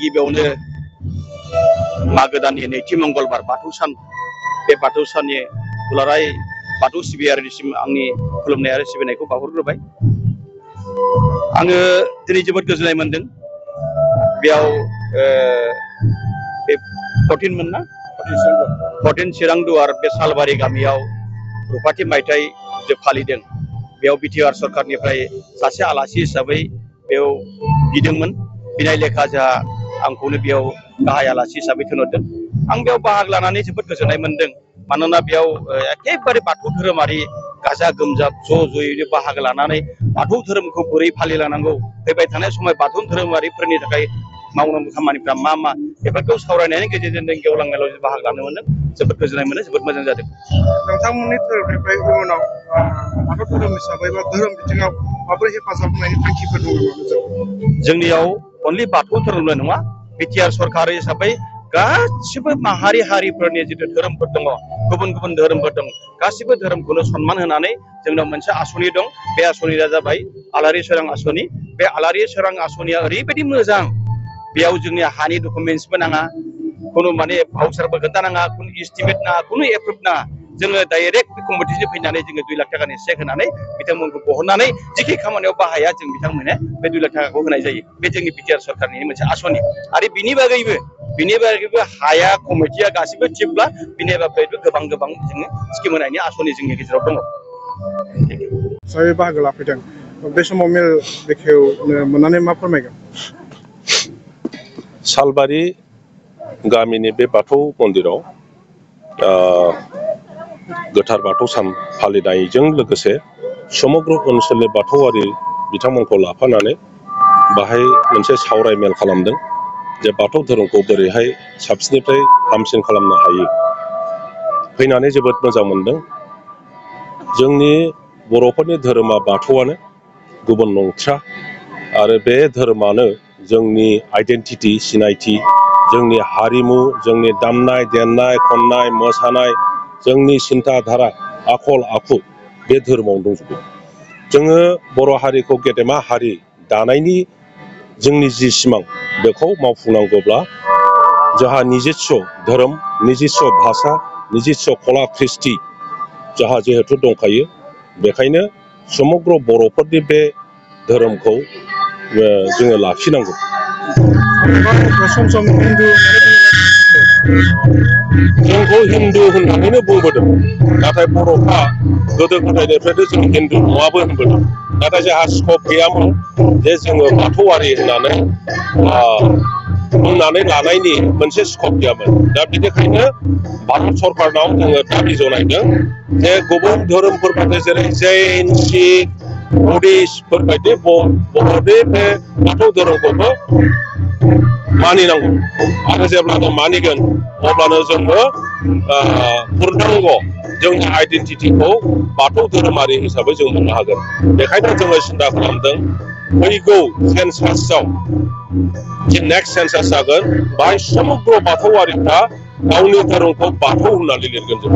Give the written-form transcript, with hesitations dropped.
गिबि गिबियावनो मागो दाननि नैथि मंगलबार बाथौ सान बे बाथौ साननि दुलाराय बाथौ सिबियारिनिसिम आंनि खुलुमनाय आरो सिबिनायखौ बावहरग्रोबाय। आङो दिनै जोबोद गोजोननाय मोनदों बेयाव बे 14 मोन ना 14 चिरांदुवार बे सालबारि गामियाव रुपाथि मायथाइ जे फालिदों बेयाव बिटिआर सरकारनिफ्राय सासे आलासि हिसाबै बेयाव गिदोंमोन बिनाय लेखा जोंहा आंखौनो बेयाव गाहाय आलासि हिसाबै थिनहरदों। आं बेयाव बाहागो लानानै जोबोद गोजोननाय मोनदों मानोना बेयाव एखेबारे बाथौ धोरोमारि गाजा गोमजा ज'यैनो बाहागो लानानै बाथौ धोरोमखौ बोरै फालिलांनांगौ फैबाय थानाय समाव बाथौ धोरोमारिफोरनि थाखाय मावनांगौ खामानिफ्रा मा मा बेफोरखौ सावरायनायनि गेजेरजों जों गेवलां मेलाव बाहागो लानो मोनदों। जोबोद गोजोननाय मोनो, जोबोद मोजां जादों। नोंथांमोननि धोरोमनिफ्राय इयुनाव बाथौ धोरोम हिसाबै बा धोरोम बिथिङाव माबोरै हेफाजाब होनायनि थांखिफोर दं नामा? जोंनियाव अनलि बाथौ धोरोमल' नङा, बिटिआर सरकार हिसाबै गासिबो माहारि हारिफोरनि जिथु धोरोमफोर दङ, गुबुन गुबुन धोरोमफोर दं, गासिबो धोरोमखौनो सनमान होनानै जोंनाव मोनसे आसनि दं। बे आसनिया जाबाय आलारि सोरां आसनि। बे आलारि सोरां आसनिया ओरैबायदि मोजां, बेयाव जोंनि हानि डकुमेन्टसबो नाङा, खुनु माने भाउचारबो खोन्थानाङा, खुनु इस्टिमेट नाङा, खुनु एप्रुभ नाङा। जोङो डाइरेक्ट कमिटिजों फैनानै जोङो 2 लाख थाखानि चेक होनानै बिथांमोनखौ बहननानै जिखि खामानियाव बाहाया जों बिथांमोननो बे 2 लाख थाखाखौ होनाय जायो। बे जोंनि बिटिआर सरकारनि मोनसे आसनि। आरो बिनि बागैबो हाया कमिटिया गासिबो थिगब्ला बिनि बागैबो गोबां जोङो स्किम होनायनि आसनि जोंनि गेजेराव दङ। जाय बाहागो लाफैदों बे समाव मेल बेखेवनो मोननानै मा फोरमायगोन? सालबारि गामिनि बे बाथौ मन्दिराव गोथार बाथौ सान फालिनायजों लोगोसे समग्र ओनसोलनि बाथौआरि बिथांमोनखौ लाफानानै बाहाय मोनसे सावराय मेल खालामदों जे बाथौ धोरोमखौ बोरैहाय साबसिननिफ्राय हामसिन खालामनो हायो। फैनानै जोबोद मोजां मोनदों। जोंनि बर'फोरनि धोरोमा बाथौआनो, गुबुन नंथ्रा। आरो बे धोरोमानो जोंनि आइडेन्टिटि, सिनायथि, जोंनि हारिमु, जोंनि दामनाय देनाय, खननाय, मोसानाय, जोंनि सिन्था धारा, आखल आखु बे धोरोमावनो दंजोबो। जोङो बर' हारिखौ गेदेमा हारि दानायनि जोंनि जि सिमां बेखौ मावफुंनांगौब्ला जोंहा निजिस्स' धोरोम, निजिस्स' भाषा, निजिस्स' कला कृष्टि जोंहा जिहेथु दंखायो। बेखायनो समग्र बर'फोरनि बे धोरोमखौ जोङो लाखिनांगौ। सम सम जोंखौ हिन्दु होननानैनो बुंबोदों, नाथाय बर'फ्रा गोदो गोदायनिफ्रायनो जों हिन्दु नङाबो होनबोदों। नाथाय जोंहा स्कप गैयामोन जे जोङो बाथौआरि होननानै बुंनानै लानायनि मोनसे स्कप गैयामोन। दा बेनिखायनो भारत सरकारनाव जोङो दाबि जनायदों जे गुबुन धोरोमफोरबायदि जेरै जैन, सिख, बुद्धिस्टफोरबायदि बर'नि बे बाथौ धोरोमखौबो मानिनांगौ। आरो जेब्लानो मानिगोन अब्लानो जोङो पुर्णांग जोंनि आइडेन्टिटिखौ बाथौ धोरोमारि हिसाबै जों मोननो हागोन। बेखायनो जोङो सिन्था खालामदों फैगौ सेन्सासआव जि नेक्स्ट सेन्सास जागोन, बाहाय समग्र बाथौआरिफ्रा गावनि धोरोमखौ बाथौ होननानै लिरगोन जों।